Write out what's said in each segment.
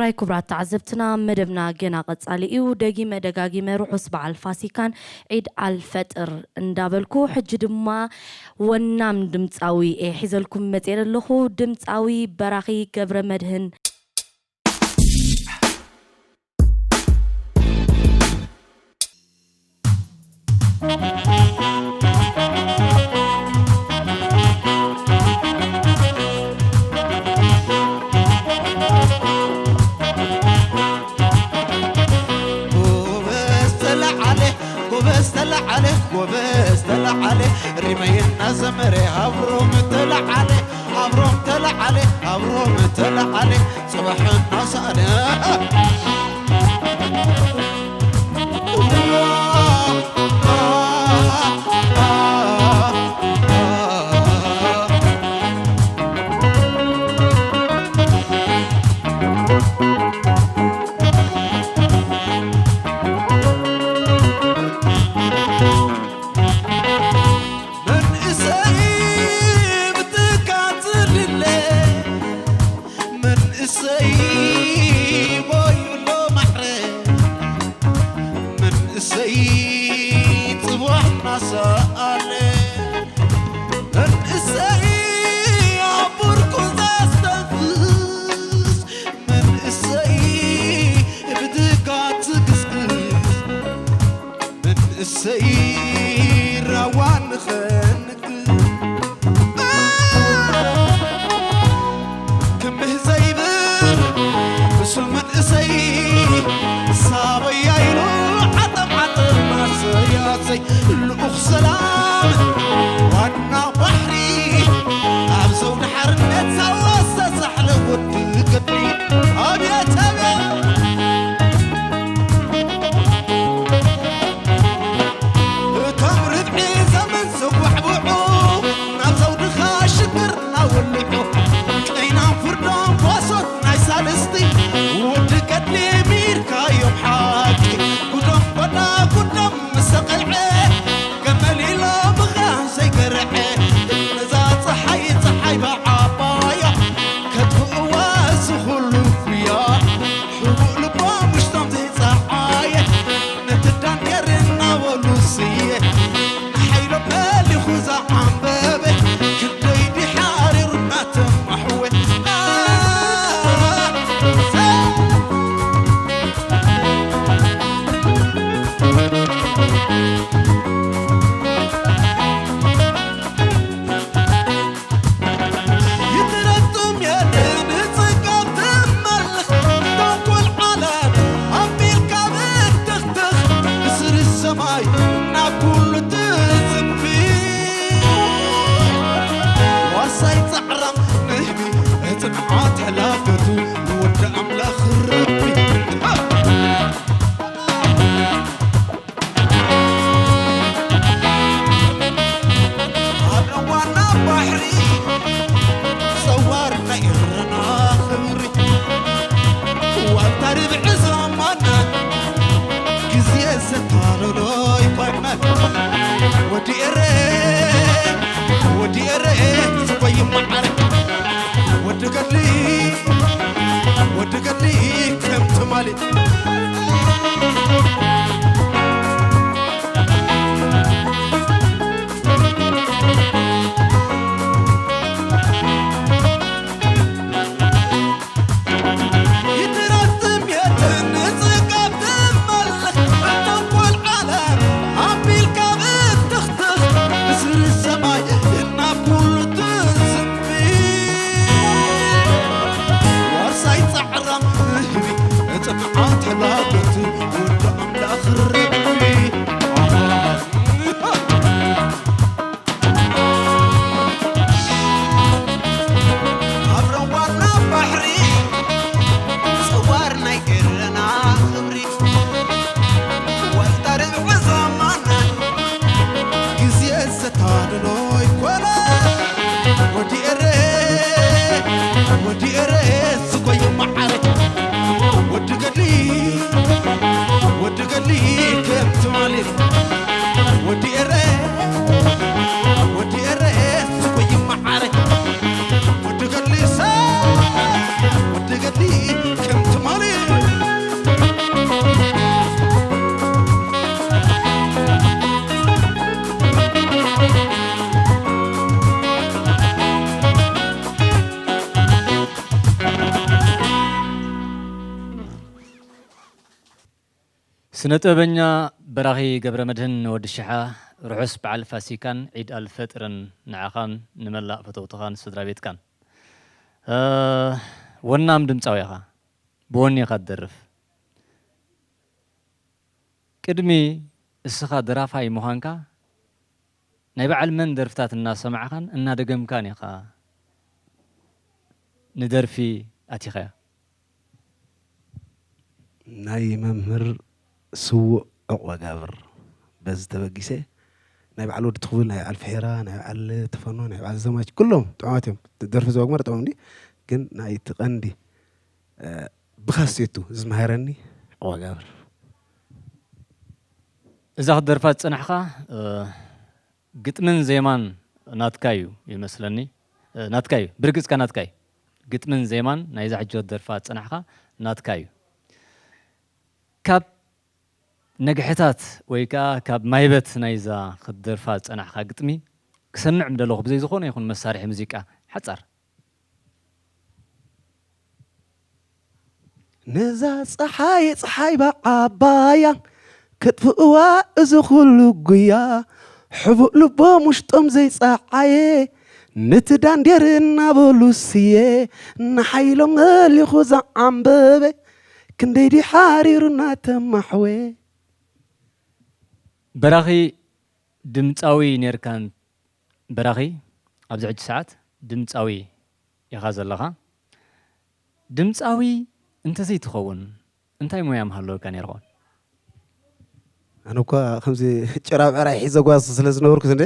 ራይ ክቡራት ተዓዘብትና፣ መደብና ገና ቀጻሊ እዩ። ደጊመ ደጋጊመ ርሑስ በዓል ፋሲካን ዒድ ኣልፈጥር እንዳበልኩ፣ ሕጂ ድማ ወናም ድምጻዊ እየ ሒዘልኩም መጽየ ዘለኹ። ድምጻዊ በራኺ ገብረ መድህን። ጎበዝ ተለዓለ፣ ጎበዝ ተለዓለ፣ ጎበዝ ተለዓለ፣ ሪመይ እናዘመረ ኣብሮም ተለዓለ፣ ኣብሮም ተለዓለ፣ ኣብሮም ተለዓለ፣ ጽባሕ እናሳእነ። መንእሰይ ብትካት ዝድለ፣ መንእሰይ ቦዩሎ ማዕረ፣ መንእሰይ ጽባሕ እናሰኣለ፣ መንእሰይ ኣብ ብርኩ ዘስተንፍስ፣ መንእሰይ ብትካት ዝግስግስ፣ መንእሰይ ራዋ ንኸንክን። ክምህ ዘይብል ብሱል መንእሰይ፣ ሳበያ ኢሉ ዓጠም ዓጠም ኣሰይ ኣሰይ። ልኡኽ ሰላም ዋና ባሕሪ፣ ኣብ ዘውዲ ሓርነት ሳዋ ዝተሳሕለ ወዲ ገድሊ። ኣብየት ኣብየት! እቶም ርብዒ ዘመን ዘጓዕብዑ፣ ናብ ዘውድኻ ሽግር እናወልዑ፣ ቀይናን ፍርዶም ጓሶት ናይ ሳልስቲ፣ ወዲ ገድሊ ሚርካዮም ሓቂ። ጉዶም በዳ ጉዶም ምስ ተቐልዐ፣ ገመል ኢሎ ምኽራን ዘይገርዐ፣ ነዛ ፀሓይ ፀሓይ ብዓባያ ከጥፍእዋ እዚ ኩሉ ጉያ። ሕቡእ ልቦም ውሽጦም ዘይፀዓየ፣ ነቲ ዳንዴር እናበሉ ስየ፣ ንሓይሎም መሊኹ ዝዓንበበ፣ ክንደይ ድሓሪሩ እናተማሕወ። ይትረጥም የለን ጽጋብ ትመልኽ ተንኮል ዓለም ኣቢልካ ብትኽትኽ ብስሪ ሰማይ ናብ ኩሉ ትዝንቢ። ዋርሳይ ጻዕራም ንህቢ ጽንዓት ሕላገቱ ወዲ ኣምላኽ ረቢ። ኣብ ዋና ባሕሪ ጸዋር ናይ ኤረና ክብሪ ዋልታ ርብዒ ዘማና ግዜ ዘታለሎ ይኮነን። ወዲ ኤረ፣ ወዲ ኤረ፣ ስቆይ መዓረ፣ ወዲ ገድሊ፣ ወዲ ገድሊ ከም ትማሊ። ይትረትም የለን ጽጋብ ትመልኽ፣ ተንኮል ዓለም ኣቢልካ ብትኽትኽ፣ ብስሪ ሰማይ ናብ ኩሉ ትዝንቢ። ዋርሳይ ጻዕራም ህቢ፣ ጽንዓት ስነ ጥበበኛ በራኺ ገብረመድህን ወዲ ሽሓ፣ ርሑስ በዓል ፋሲካን ዒድ ኣልፈጥርን ንዓኻን ንመላእ ፈተውትኻን ስድራ ቤትካን። እ፣ ወናም ድምጻዊ ኢኻ፣ ብወኒ ኢኻ ትደርፍ። ቅድሚ እስኻ ደራፋይ ምዃንካ ናይ በዓል መን ደርፍታት እናሰማዕኻን እናደገምካን ኢኻ ንደርፊ ኣቲኻዮ? ናይ መምህር ስዉእ ዕቑበጋብር በዚ ተበጊሰ ናይ በዓል ወዲ ትኽቡል፣ ናይ በዓል ፍሒራ፣ ናይ በዓል ተፈኖ፣ ናይ በዓል ዘማች ኩሎም ጥዑማት እዮም። ደርፊ ዘወግመር ጥዑም እንዲ ግን ናይ እቲ ቀንዲ እ፣ ብኻሴቱ ዝመሃረኒ ዕቑበጋብር። እዛ ክትደርፋ ዝጸናሕኻ፣ እ፣ ግጥምን ዜማን ናትካ እዩ ይመስለኒ። እ፣ ናትካ እዩ፣ ብርግጽካ ናትካ እዩ። ግጥምን ዜማን ናይዛ ሕጂ ክትደርፋ ዝጸናሕኻ ናትካ እዩ። ካብ ነግሕታት ወይ ከኣ ካብ ማይበት ናይዛ ክትደርፋ ዝጸናሕኻ ግጥሚ ክሰምዕ ምደለኹ ብዘይ ዝኾነ ይኹን መሳርሒ ሙዚቃ ሓጻር። ነዛ ፀሓይ ፀሓይ ብዓባያ ከጥፍእዋ እዚ ኩሉ ጉያ ሕቡእ ልቦም ውሽጦም ዘይፀዓየ ነቲ ዳንዴር እናበሉ ስየ ንሓይሎም መሊኹ ዝዓንበበ ክንደይ ድዩ ሓሪሩ እናተማሕወ። በራኺ ድምጻዊ ኔርካን በራኺ ኣብዚ ሕጂ ሰዓት ድምጻዊ ኢኻ ዘለኻ። ድምጻዊ እንተዘይትኸውን እንታይ ሞያ ምሃለወካ ኔርኾን? ኣነ እኳ ከምዚ ጭራ ብዕራይ ሒዘ ጓዝ ስለ ዝነበርኩ እንደ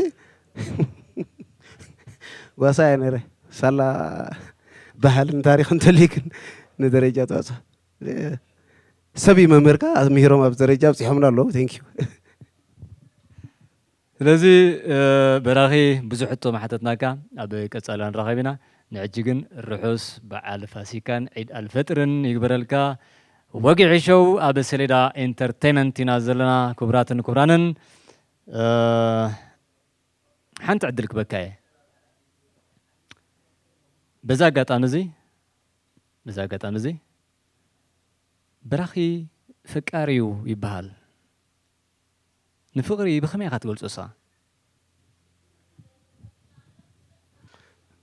ጓሳ እየ ነረ ሳላ ባህልን ታሪኽን ተልይክን ንደረጃ ተዋፅኦ ሰብ እዩ መምህርካ ምሂሮም ኣብ ደረጃ ኣብፂሖምና ኣለዉ። Thank you። ስለዚ በራኺ ብዙሕ ሕቶ ምሓተትናካ ኣብ ቀፃሊ ንራኸብ ኢና። ንሕጂ ግን ርሑስ በዓል ፋሲካን ዒድ ኣልፈጥርን ይግበረልካ። ወግዒ ሾው ኣብ ሰሌዳ ኢንተርቴይመንት ኢና ዘለና። ክቡራትን ክቡራንን ሓንቲ ዕድል ክበካ እየ። በዛ ኣጋጣሚ እዚ በዛ ኣጋጣሚ እዚ በራኺ ፈቃር እዩ ይበሃል። ንፍቕሪ ብኸመይ ኢኻ ትገልጾ ንስኻ?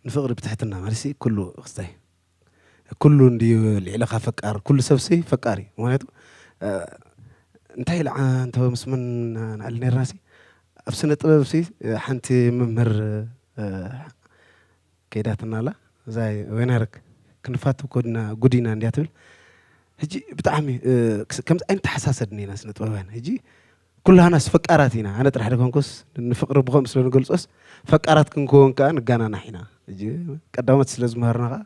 ንፍቕሪ ብትሕትና ማለት ሲ ኩሉ ክስታይ ኩሉ እንድዩ ልዕለኻ ፈቃር ኩሉ ሰብሲ ፈቃር እዩ። ምክንያቱ እንታይ ኢለ ዓንተወ ምስ መን ንዓሊ ነርና ሲ ኣብ ስነ ጥበብ ሲ ሓንቲ መምህር ከይዳትና ኣላ እዛ ወይናርክ ክንፋቱ ኮድና ጉዲና እንድያ ትብል። ሕጂ ብጣዕሚ ከምዚ ኣይንተሓሳሰድን ኢና ስነ ጥበባውያን። ሕጂ ኩላህናስ ፈቃራት ኢና። ኣነ ጥራሕ ደኮንኩስ ንፍቅሪ ብከምኡ ስለ ንገልጾስ ፈቃራት ክንከውን ከኣ ንጋናናሕ ኢና። ሕጂ ቀዳሞት ስለ ዝመሃርና ከኣ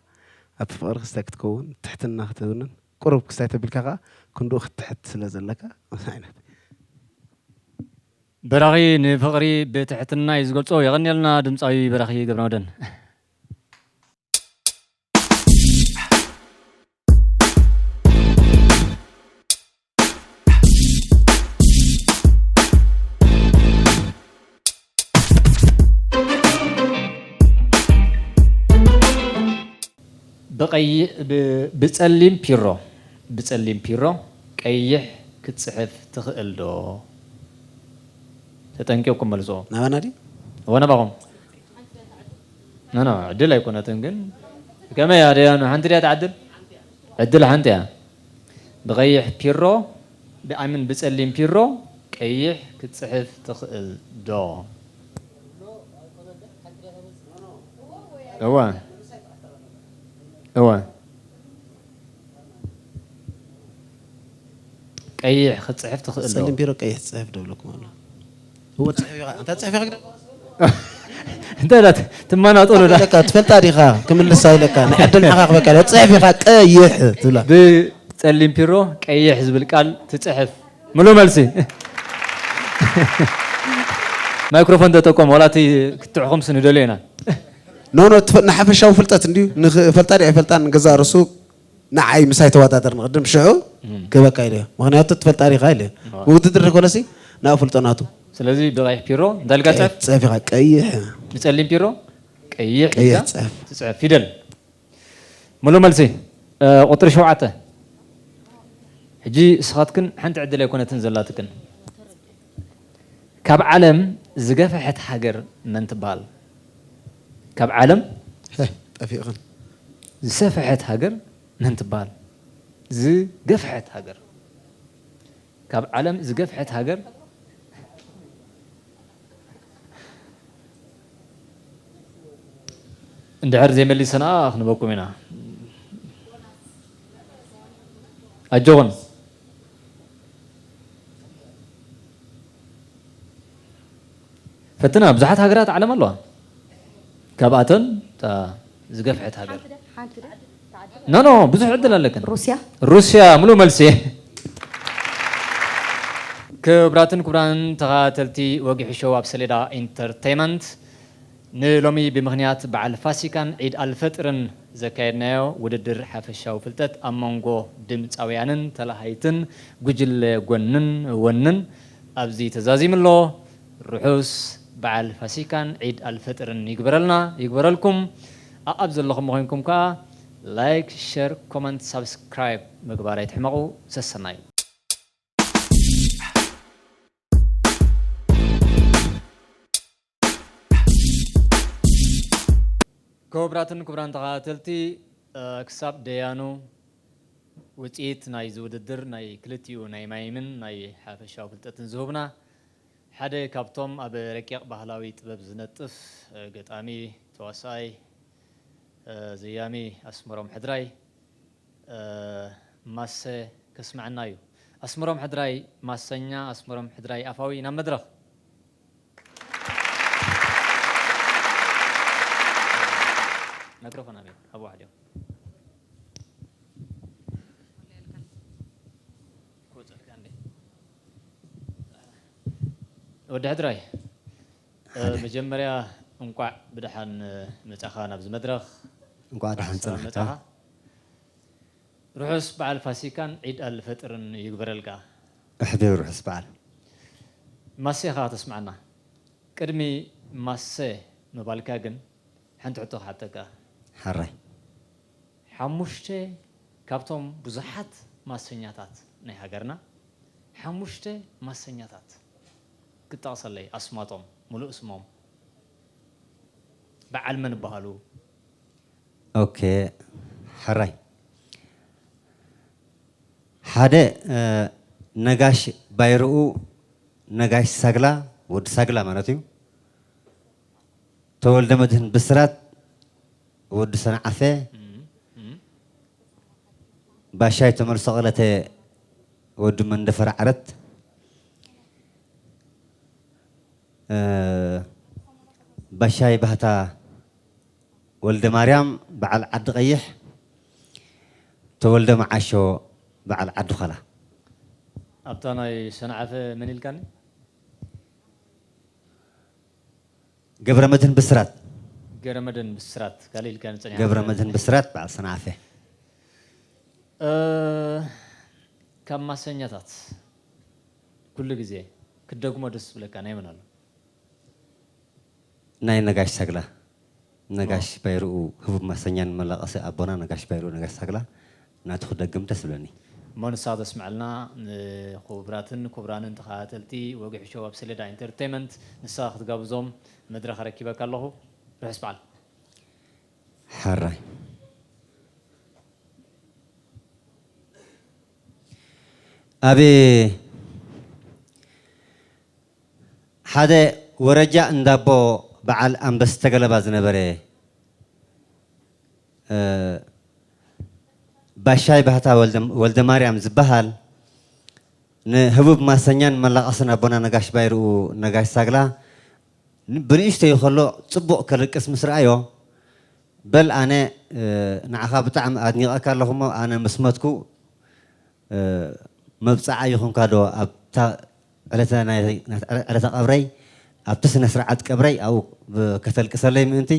ኣብቲ ፍቅሪ ክስታይ ክትከውን ትሕትና ክትብንን ቁሩብ ክስታይ ተቢልካ ከኣ ክንድኡ ክትትሕት ስለ ዘለካ ዓይነት በራኺ ንፍቕሪ ብትሕትና እዩ ዝገልጾ። የቐንየልና ድምጻዊ በራኺ ገብረመድህን። ብጸሊም ፒሮ ብጸሊም ፒሮ ቀይሕ ክትጽሕፍ ትኽእል ዶ? ተጠንቂቕኩም መልስዎ። ናባና ድዩ? እወ ናባኹም። ኖ ኖ ዕድል ኣይኮነትን ግን ከመይ እያ ደያኑ ሓንቲ ድያ ትዓድል? ዕድል ሓንቲ እያ። ብቐይሕ ፒሮ ብኣምን ብጸሊም ፒሮ ቀይሕ ክትጽሕፍ ትኽእል ዶ? እወ እወ ቀይሕ ክትፅሕፍ ትኽእል ዶ? ፀሊም ቢሮ ቀይሕ ትፅሕፍ ዶ ብለኩም ኣሎ። እወ ትፅሕፍ ኢኻ። እንታይ ትፅሕፍ ኢኻ ግዳ? እንታይ ዳ ትመናጠሉ ዳ? ኢለካ ትፈልጣ ዲኻ? ክምልሳ ኢለካ ናይ ዕድል ንዓኻ ክበካ ኢለ። ትፅሕፍ ኢኻ ቀይሕ ትብላ። ብፀሊም ፒሮ ቀይሕ ዝብል ቃል ትፅሕፍ ምሉእ መልሲ። ማይክሮፎን ተጠቀሙ ዋላ እቲ ክትዕኹምስ ንደልዮ ኢና። ኖ ኖ ንሓፈሻዊ ፍልጠት እንድዩ ንፈልጣ ድዩ ኣይፈልጣን ንገዛእ ርእሱ ንዓይ ምሳይ ተወዳደር ንቅድም ሽዑ ክበካ ኢለዮ ምክንያቱ ትፈልጣ ዲካ ኢለዮ ብውድድር ዘይኮነሲ ናብኡ ፍልጦ ናቱ ስለዚ ብቀይሕ ፒሮ እንታይ ኢልካ ፅሕፍ ትፅሕፍ ኢካ ቀይሕ ብፀሊም ፒሮ ቀይሕ ቀይሕ ኢልካ ፅሕፍ ትፅሕፍ ፊደል ሙሉእ መልሲ ቁፅሪ ሸውዓተ ሕጂ ንስኻትክን ሓንቲ ዕድል ኣይኮነትን ዘላትክን። ካብ ዓለም ዝገፍሐት ሃገር መን ትበሃል? ካብ ዓለም ጠፊእኽን። ዝሰፍሐት ሃገር መን ትበሃል? ዝገፍሐት ሃገር። ካብ ዓለም ዝገፍሐት ሃገር። እንድሕር ዘይመሊሰና ክንበኩም ኢና። ኣጆኹን። ፈትና፣ ብዙሓት ሃገራት ዓለም ኣለዋ። ካብኣተን እታ ዝገፍሐት ሃገር። ኖ ኖ፣ ብዙሕ ዕድል ኣለክን። ሩስያ። ሩስያ። ሙሉእ መልሲ። ክቡራትን ክቡራን ተኸታተልቲ ወግሒ ሾው ኣብ ሰሌዳ ኢንተርቴይመንት፣ ንሎሚ ብምኽንያት በዓል ፋሲካን ዒድ ኣልፈጥርን ዘካየድናዮ ውድድር ሓፈሻዊ ፍልጠት ኣብ መንጎ ድምፃውያንን ተላሃይትን ጉጅለ ጎንን ወንን ኣብዚ ተዛዚሙ ኣሎ። ርሑስ በዓል ፋሲካን ዒድ ኣልፈጥርን ይግበረልና፣ ይግበረልኩም። ኣኣብ ዘለኹም ኮይንኩም ከዓ ላይክ፣ ሸር፣ ኮመንት፣ ሳብስክራይብ ምግባር ኣይትሕመቑ። ሰሰናዩ። ክቡራትን ክቡራን ተኸታተልቲ፣ ክሳብ ደያኑ ውፅኢት ናይዚ ውድድር ናይ ክልቲኡ ናይ ማይምን ናይ ሓፈሻዊ ፍልጠትን ዝህቡና ሓደ ካብቶም ኣብ ረቂቕ ባህላዊ ጥበብ ዝነጥፍ ገጣሚ፣ ተዋሳኣይ፣ ዘያሚ ኣስመሮም ሕድራይ ማሰ ከስመዐና እዩ። ኣስመሮም ሕድራይ ማሰኛ፣ ኣስመሮም ሕድራይ ኣፋዊ ናብ መድረኽ። ማይክሮፎን ኣበይ? ኣብ ዋሕድ እዮም። ክወፀልካ እንዴ? ወዲ ሕድራይ፣ መጀመርያ እንቋዕ ብደሓን መጻኻ ናብዚ መድረኽ። እንቋዕ ደሓን ሰላም ጸናሕካ። መጻኻ። ርሑስ በዓል ፋሲካን ዒድ ኣልፈጥርን ይግበረልካ። ኣሕቢሩ ርሑስ በዓል። ማሴኻ ተስማዕና። ቅድሚ ማሰ ምባልካ ግን ሓንቲ ሕቶ ክሓተካ። ሓራይ። ሓሙሽተ ካብቶም ብዙሓት ማሰኛታት ናይ ሃገርና፣ ሓሙሽተ ማሰኛታት ክትጠቕሰለይ፣ ኣስማቶም፣ ሙሉእ ስሞም፣ በዓል መን ይበሃሉ? ኦኬ፣ ሕራይ። ሓደ፣ እ፣ ነጋሽ ባይርኡ፣ ነጋሽ ሳግላ፣ ወዲ ሳግላ ማለት እዩ። ተወልደ መድህን ብስራት፣ ወዲ ሰንዓፈ፣ እም፣ እም። ባሻይ ተመልሶ ቀለተ፣ ወዲ መንደፈራ ዓረት፣ እ፣ ባሻይ ባህታ፣ ወልደ ማርያም በዓል ዓዲ ቀይሕ፣ ተወልደ መዓሾ በዓል ዓዲ ኸላ። ኣብታ ናይ ሰንዓፈ መን ኢልካኒ? ገብረ መድህን ብስራት። ገረመድን ብስራት ካልእ ኢልካኒ ጸኒሓ። ገብረ መድህን ብስራት በዓል ሰንዓፈ። እ፣ ካብ ማሰኛታት ኩሉ ግዜ ክትደግሞ ደስ ዝብለካ ናይ መን ኣሎ? ናይ ነጋሽ ሳግላ። ነጋሽ ባይርኡ ህቡብ ማሰኛን መላቐሲ ኣቦና ነጋሽ ባይርኡ ነጋሽ ሳግላ ናቱ ክደግም ደስ ዝብለኒ። እሞ ንሳ ተስምዐልና። ንክቡራትን ክቡራንን ተኸታተልቲ ወግሒ ሾው ኣብ ሰሌዳ ኢንተርቴይመንት ንሳ ክትጋብዞም መድረኽ ኣረኪበካ ኣለኹ። ርሑስ በዓል። ሕራይ። ኣብ ሓደ ወረጃ እንዳቦ በዓል ኣንበስተ ገለባ ዝነበረ፣ እ፣ ባሻይ ባህታ ወልደ፣ ወልደ ማርያም ዝበሃል ንህቡብ ማሰኛን መላቐስን ኣቦና ነጋሽ ባይርኡ ነጋሽ ሳግላ ን-፣ ብንእሽተዩ ከሎ ጽቡቕ ከልቅስ ምስ ረኣዮ፣ በል ኣነ፣ እ፣ ንዓኻ ብጣዕሚ ኣድኒቐካ ኣለኹ እሞ ኣነ ምስ መትኩ፣ እ፣ መብጽዓ ይኹንካ ዶ ኣብታ ዕለተ ናይ፣ ናይ ዕለተ ቀብረይ፣ ኣብቲ ስነ ስርዓት ቀብረይ ኣብኡ ብ-፣ ከተልቅሰለይ ምእንቲ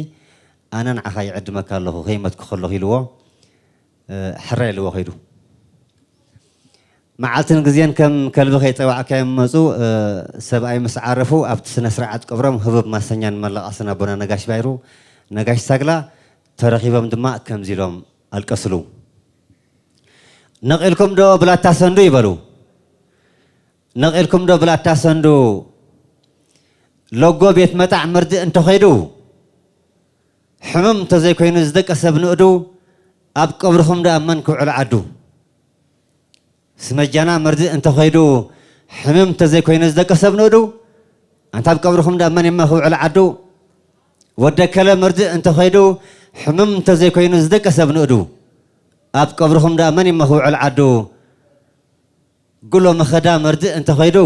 ኣነ ንዓኻ ይዕድመካ ኣለኹ ከይመትኩ ከለኹ ኢልዎ፣ እ፣ ሕራይ ኢልዎ ከይዱ። መዓልትን ግዜን ከም ከልቢ ከይጸዋዕካዮም መጹ። እ፣ ሰብኣይ ምስ ዓረፉ ኣብቲ ስነ ስርዓት ቀብሮም ህቡብ ማሰኛን መላቐስን ኣቦና ነጋሽ ባይሩ ነጋሽ ሳግላ ተረኺቦም ድማ ከምዚ ኢሎም ኣልቀስሉ። ነቒልኩም ዶ ብላታ ሰንዱ ይበሉ። ነቒልኩም ዶ ብላታ ሰንዱ። ሎጎ ቤት መጣዕ መርድእ እንተኸይዱ፣ ሕምም እንተዘይኮይኑ ዝደቀ ሰብ ንእዱ፣ ኣብ ቀብርኹም ደኣ መን ክውዕል ዓዱ። ስመጃና መርድእ እንተኸይዱ፣ ሕምም እንተዘይኮይኑ ዝደቀ ሰብ ንእዱ፣ ኣንታ ኣብ ቀብርኹም ደኣ መን እማ ክውዕል ዓዱ። ወደከለ መርድእ እንተኸይዱ፣ ሕምም እንተዘይኮይኑ ዝደቀ ሰብ ንእዱ፣ ኣብ ቀብርኹም ደኣ መን እማ ክውዕል ዓዱ። ጉሎ መኸዳ መርድእ እንተኸይዱ፣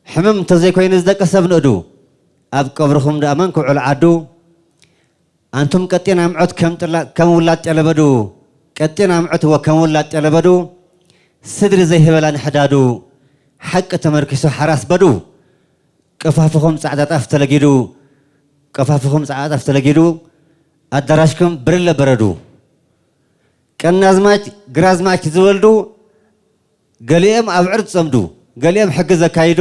ሕምም እንተዘይኮይኑ ዝደቀ ሰብ ንእዱ፣ ኣብ ቀብርኹም ደኣ መን ክውዕል ዓዱ። ኣንቱም ቀጢን ኣምዑት ከም ጥላ-፣ ከም ውላድ ጨለበዱ፣ ቀጢን ኣምዑት ወ-፣ ከም ውላድ ጨለበዱ፣ ስድሪ ዘይህበላ ንሕዳዱ፣ ሓቂ ተመርኪሱ ሓራስ በዱ። ቀፋፍኹም ጻዕዳ ጣፍ ተለጊዱ፣ ቀፋፍኹም ጻዕዳ ጣፍ ተለጊዱ፣ ኣዳራሽኩም ብርለ በረዱ። ቀናዝማች ግራዝማች ዝወልዱ፣ ገሊኦም ኣብ ዕርድ ጸምዱ፣ ገሊኦም ሕጊ ዘካይዱ፣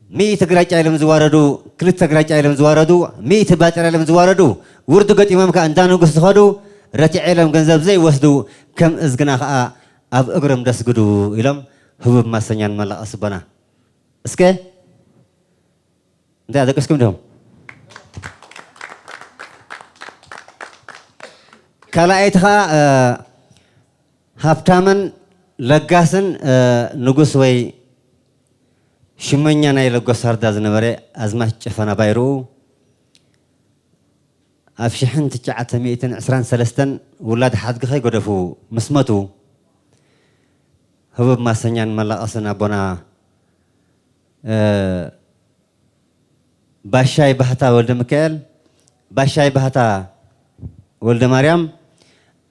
ሚእቲ ግራጫ ኢሎም ዝዋረዱ፣ ክልተ ግራጫ ኢሎም ዝዋረዱ፣ ሚእቲ ባጤራ ኢሎም ዝዋረዱ፣ ውርዱ ገጢሞም ከኣ እንዳ ንጉስ ዝኸዱ፣ ረቲዐ ኢሎም ገንዘብ ዘይወስዱ፣ ከም እዝግና ከኣ ኣብ እግሮም ደስግዱ ኢሎም ህቡብ ማሰኛን መላቐስ ኣቦና። እስከ እንታይ ደቀስኩም ዲኹም? ካልኣይቲ ኸኣ፣ እ፣ ሃብታምን ለጋስን፣ እ፣ ንጉስ ወይ ሽመኛ ናይ ለጎስ ሳርዳ ዝነበረ ኣዝማች ጨፈና ባይርኡ፣ ኣብ ሽሕን ትሽዓተ ሚእትን ዕስራን ሰለስተን ውላድ ሓድጊ ከይገደፉ ምስ መቱ፣ ህቡብ ማሰኛን መላቐስን ኣቦና፣ እ፣ ባሻይ ባህታ ወልደ ሚካኤል፣ ባሻይ ባህታ ወልደ ማርያም፣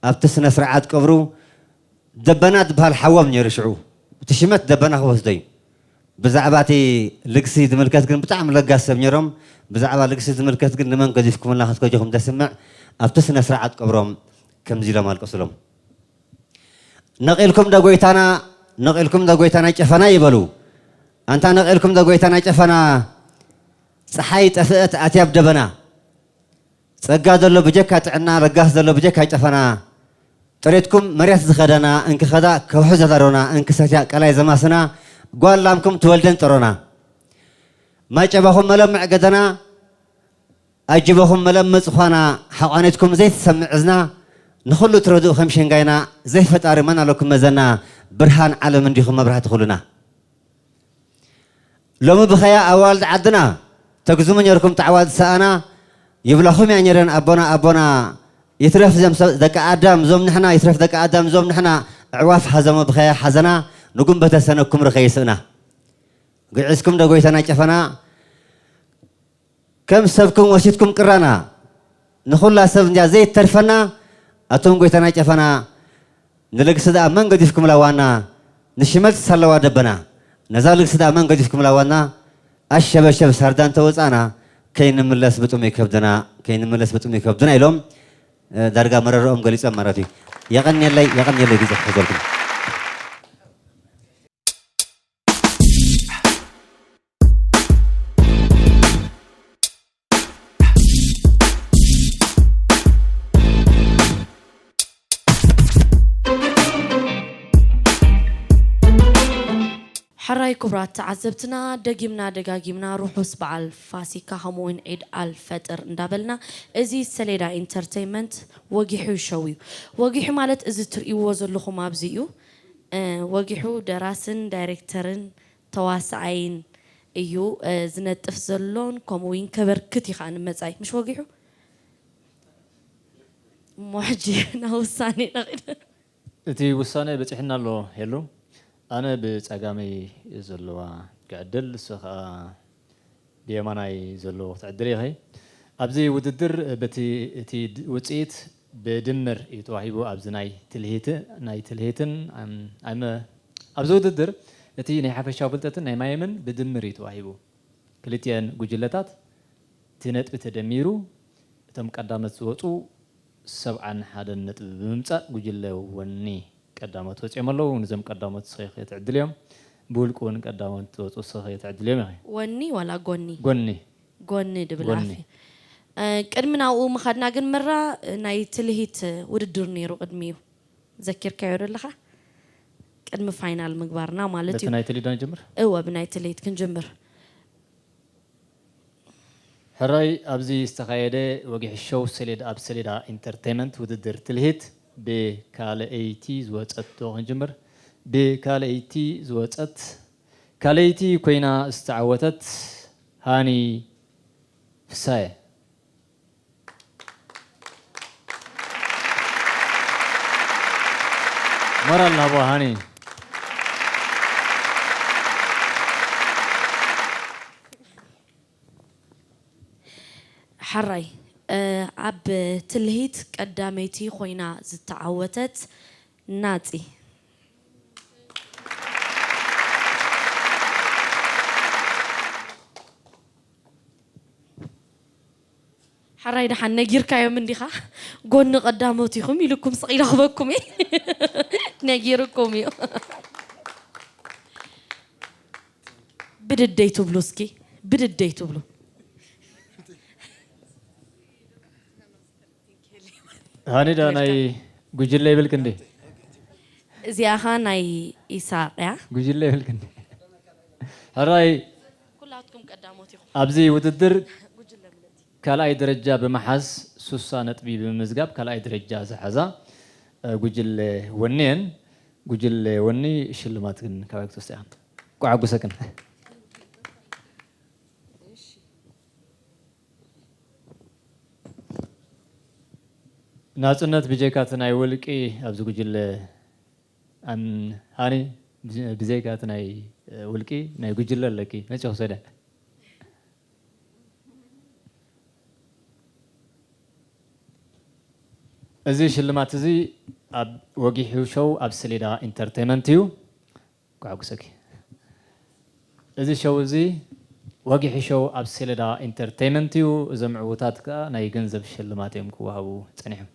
ኣብቲ ስነ ስርዓት ቀብሩ ደበና ዝበሃል ሓዎም ነይሩ። ሽዑ እቲ ሽመት ደበና ክወስዶ እዩ። ብዛዕባ እቲ ልግሲ ዝምልከት ግን ብጣዕሚ ለጋስ ሰብ ነይሮም። ብዛዕባ ልግሲ ዝምልከት ግን ንመን ገዲፍኩምልና ክትከጅኹም ደስምዕ፣ ኣብቲ ስነ ስርዓት ቀብሮም ከምዚ ኢሎም ኣልቀሱሎም። ነቒልኩም ዶ ጎይታና፣ ነቒልኩም ዶ ጎይታና ጨፈና ይበሉ። ኣንታ ነቒልኩም ዶ ጎይታና ጨፈና፣ ጸሓይ ጠፍአት ኣትያ ኣብ ደበና። ጸጋ ዘሎ ብጀካ ጥዕና፣ ለጋስ ዘሎ ብጀካ ጨፈና። ጥሬትኩም መሬት ዝኸደና፣ እንክኸዳ ከውሒ ዘዳሮና፣ እንክሰትያ ቀላይ ዘማስና፣ ጓል ላምኩም ትወልደን ጠሮና። ማጨባኹም መለምዕ ገደና፣ ኣጅበኹም መለመጽ ዃና፣ ሓቋኔትኩም ዘይትሰምዕ እዝና፣ ንኹሉ ትረድኡ ከም ሸንጋይና፣ ዘይፈጣሪ መን ኣለኩም መዘና፣ ብርሃን ዓለም እንዲኹም መብራህቲ ኩልና። ሎሚ ብኸያ ኣዋልድ ዓድና፣ ተግዝሙ ኔርኩም ተዓዋልድ ሰኣና፣ ይብላኹም እያ ኔረን ኣቦና፣ ኣቦና፣ ይትረፍ ዘም-፣ ደቂ ኣዳም ዞም ንሕና፣ ይትረፍ ደቂ ኣዳም ዞም ንሕና፣ ኣዕዋፍ ሃዘሞ ብኸያ ሓዘና፣ ንጉም በተሰነኩም ርኸ ይስእና። ግዒዝኩም ዶ ጎይታና ጨፈና፣ ከም ሰብኩም ወሲድኩም ቅራና፣ ንኹላ ሰብ እንድያ ዘይተርፈና፣ ኣቱም ጎይታና ጨፈና፣ ንልግሲ ደኣ መን ገዲፍኩምላ ዋና፣ ንሽመልስ ኣለዋ ደበና፣ ነዛ ልግሲ ደኣ መን ገዲፍኩምላ ዋና፣ ኣሸበሸብ ሳርዳ እንተወጻና፣ ከይንምለስ ብጥሙይ ከብድና፣ ከይንምለስ ብጥሙይ ከብድና ኢሎም፣ እ፣ ዳርጋ መረረኦም ገሊጾም ማለት እዩ። የቐንየለይ፣ የቐንየለይ ግዜ ክሕዘልኩም። ሕራይ ክቡራት ተዓዘብትና፣ ደጊምና ደጋጊምና ርሑስ በዓል ፋሲካ ከምኡውን ዒድ ኣል ፈጥር እንዳበልና፣ እዚ ሰሌዳ ኢንተርተይመንት ወጊሑ ሸው እዩ። ወጊሑ ማለት እዚ ትርእይዎ ዘለኹም ኣብዚ እዩ። እ፣ ወጊሑ ደራስን ዳይሬክተርን ተዋሳኣይን እዩ፣ እ፣ ዝነጥፍ ዘሎን ከምኡ እውን ከበርክት እዩ ከዓ ንመጻኢ። ምሽ ወጊሑ? እሞ ሕጂ ናብ ውሳኔ ኢና ኸይደ። እቲ ውሳነ በጺሕና ኣሎ ሄሉ። ኣነ ብጸጋመይ ዘለዋ ክዕድል፣ ንሱ ኸኣ ብየማናይ ዘሎ ክትዕድል ኢኺ። ኣብዚ ውድድር በቲ እቲ ድ-፣ ውጽኢት ብድምር እዩ ተዋሂቡ። ኣብዚ ናይ ትልሂት፣ ናይ ትልሂትን፣ ኣም-፣ ኣመ-፣ ኣብዚ ውድድር እቲ ናይ ሓፈሻዊ ፍልጠትን ናይ ማየምን ብድምር እዩ ተዋሂቡ። ክልቲአን ጉጅለታት እቲ ነጥቢ ተደሚሩ እቶም ቀዳመት ዝወጹ ሰብዓን ሓደን ነጥቢ ብምምጻእ ጉጅለ ወኒ ቀዳሞት ወጺኦም ኣለዉ። ነዞም ቀዳሞት ንስኺ ኢኺ ትዕድልዮም። ብውልቂ እውን ቀዳሞት ዝወጹ ንስኺ ኢኺ ትዕድልዮም ኢኺ። ወኒ ዋላ ጎኒ? ጎኒ። ጎኒ ድብል ጎኒ። ዓፊ። እ፣ ቅድሚ ናብኡ ምኻድና ግን መራ ናይ ትልሂት ውድድር ነይሩ ቅድሚኡ። ዘኪርካዮ ዶ ኣለኻ? ቅድሚ ፋይናል ምግባርና ማለት በቲ እዩ። ናይ ትልሂት ዶ ንጀምር? እወ፣ ብናይ ትልሂት ክንጅምር። ሕራይ፣ ኣብዚ ዝተኻየደ ወግሒ ሾው ሰሌዳ ኣብ ሰሌዳ ኢንተርቴይመንት ውድድር ትልሂት ብካልኣይቲ ዝወጸት ዶ ክንጅምር? ብካልኣይቲ ዝወጸት፣ ካልኣይቲ ኮይና ዝተዓወተት ሃኒ ፍሳየ። ሞራል ንሃቦ ሃኒ። ሕራይ፣ እ፣ ኣብ ትልሂት ቀዳመይቲ ኮይና ዝተዓወተት ናጺ። ሕራይ፣ ደሓን ነጊርካዮም እንዲኻ? ጎኒ ቀዳሞት ኢኹም ኢልኩም ስቕ ኢለ ክበኩም እየ። ነጊርኩም እዩ። ብድደይ ትብሉ እስኪ፣ ብድደይ ትብሉ። ሃኒ ዶ ናይ ጉጅለ ይብልክ እንዴ? እዚኣኻ ናይ ኢሳቕ እያ። ጉጅለ ይብልክ እንዴ? ሕራይ፣ ኩላትኩም ቀዳሞት ኢኹም። ኣብዚ ውድድር ካልኣይ ደረጃ ብምሓዝ ሱሳ ነጥቢ ብምምዝጋብ ካልኣይ ደረጃ ዝሓዛ፣ እ፣ ጉጅለ ወኒ እየን። ጉጅለ ወኒ ሽልማት ግን ካባይ ክትወስዳ ኢኻ። ኳዕጉሰክን። ናጽነት፣ ብጀካ እቲ ናይ ውልቂ ኣብዚ ጉጅለ ኣም-፣ ሃኒ፣ ብዘ-፣ ብዘይካ እቲ ናይ፣ እ፣ ውልቂ ናይ ጉጅለ ኣለኪ። መጺ ክውሰደ። እዚ ሽልማት እዚ ኣብ ወጊሑ ሾው ኣብ ሰሌዳ ኢንተርቴይመንት እዩ። ኳዕጉሰኪ። እዚ ሾው እዚ ወጊሑ ሾው ኣብ ሰሌዳ ኢንተርቴይመንት እዩ። እዞም ዕዉታት ከኣ ናይ ገንዘብ ሽልማት እዮም ክወሃቡ ጸኒሖም።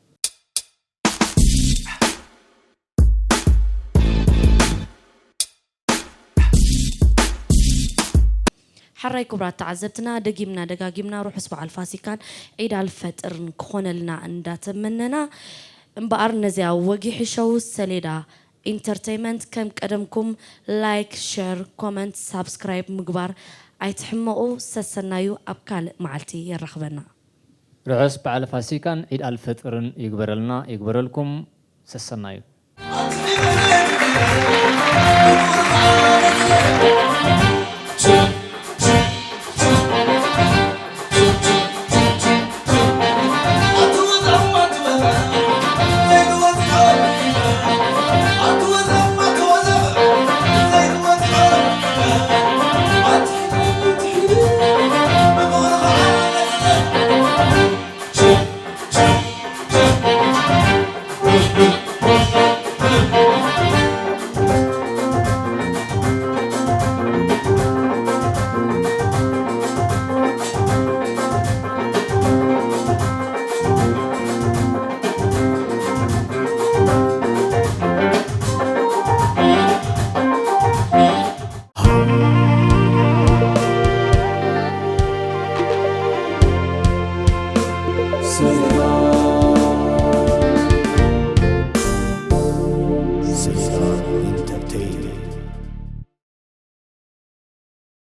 ሕራይ ክቡራት ተዓዘብትና፣ ደጊምና ደጋጊምና ርሑስ በዓል ፋሲካን ዒድ ኣልፈጥርን ክኾነልና እንዳተመነና፣ እምበኣር ነዚኣ ወጊሒ ሾው ሰሌዳ ኢንተርቴይመንት ከም ቀደምኩም ላይክ፣ ሸር፣ ኮመንት፣ ሳብስክራይብ ምግባር ኣይትሕመቑ። ሰሰናዩ፣ ኣብ ካልእ መዓልቲ የራኽበና። ርሑስ በዓል ፋሲካን ዒድ ኣልፈጥርን ይግበረልና፣ ይግበረልኩም። ሰሰናዩ።